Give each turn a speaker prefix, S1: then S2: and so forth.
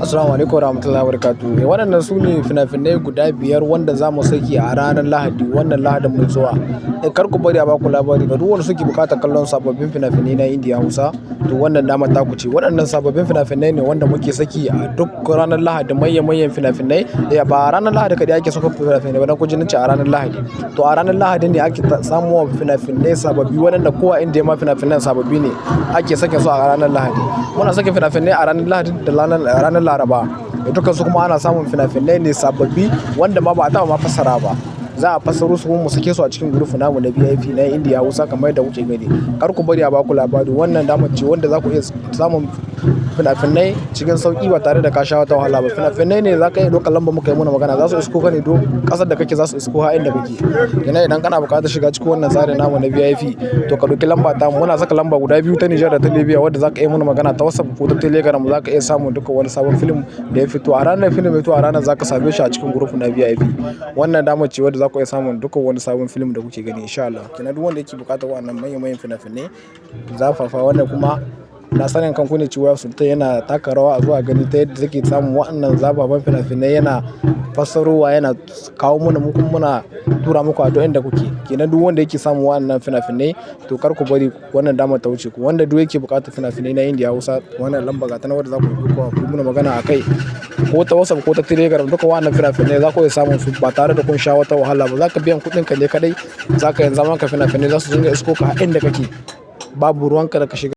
S1: Assalamu alaikum warahmatullahi wabarakatuh. Waɗannan su ne fina-finai guda biyar wanda za mu saki a ranar Lahadi, wannan Lahadin mai zuwa. Kar ku bari a baku labari. Ga duk wanda suke buƙatar kallon sababbin fina-finai na Indiya Hausa, to wannan dama ta ku ce. Waɗannan sababbin fina-finai ne wanda muke saki a duk ranar Lahadi, manya-manyan fina-finai. Ba ranar Lahadi kaɗai ake saka fina-finai ba, dan kun ji nace a ranar Lahadi. To, a ranar Lahadi ne ake samuwa fina-finai sababbi, waɗanda ko a Indiya ma fina-finan sababbi ne ake sakin su a ranar Lahadi. Muna saka fina-finai a ranar Lahadi da ranar Laraba. Dukansu kuma ana samun fina-finai ne sababbi wanda ma ba a taɓa ma fassara ba. Za a fassaro su kuma mu sake su a cikin group namu na VIP na Indiya Hausa kamar yadda kuke gani. Kar ku bari a baku labari. Wannan damar ce wanda za ku iya samun fina-finai cikin sauƙi ba tare da ka sha wata wahala ba. Fina-finai ne za ka iya ɗaukar lambar muka yi muna magana, za su isko ka ne duk ƙasar da kake, za su isko har inda kake. Kenan idan kana buƙatar shiga cikin wannan tsarin namu na VIP, to ka ɗauki lamba ta. Muna saka lamba guda biyu, ta Nijar da ta Libya, wadda za ka iya muna magana ta WhatsApp ko ta Telegram. Za ka iya samun duka wani sabon film da ya fito. A ranar film ya fito, a ranar za ka same shi a cikin group na VIP. Wannan damar ce wadda za ku iya samun duka wani sabon film da kuke gani, in sha Allah. Kenan duk wanda yake buƙatar wannan manya-manyan fina-finai zafafa, wanda kuma na sanin kanku ne cewa Sultan yana taka rawa a zuwa gani ta yadda take samun waɗannan zafafan fina-finai, yana fassarowa, yana kawo mana, mu kuma muna tura muku a duk inda kuke. Kenan duk wanda yake samun waɗannan fina-finai, to kar ku bari wannan damar ta wuce ku. Wanda duk yake buƙatar fina-finai na Indiya Hausa, wannan lamba ga ta nan wadda za ku ɗauka ku yi muna magana a kai ko ta WhatsApp ko ta Telegram. Duka waɗannan fina-finai za ku iya samun su ba tare da kun sha wata wahala ba. Za ka biyan kuɗinka ne kaɗai, za ka yi zaman ka, fina-finai za su dinga isko ka har inda kake. Babu ruwan ka da ka shiga.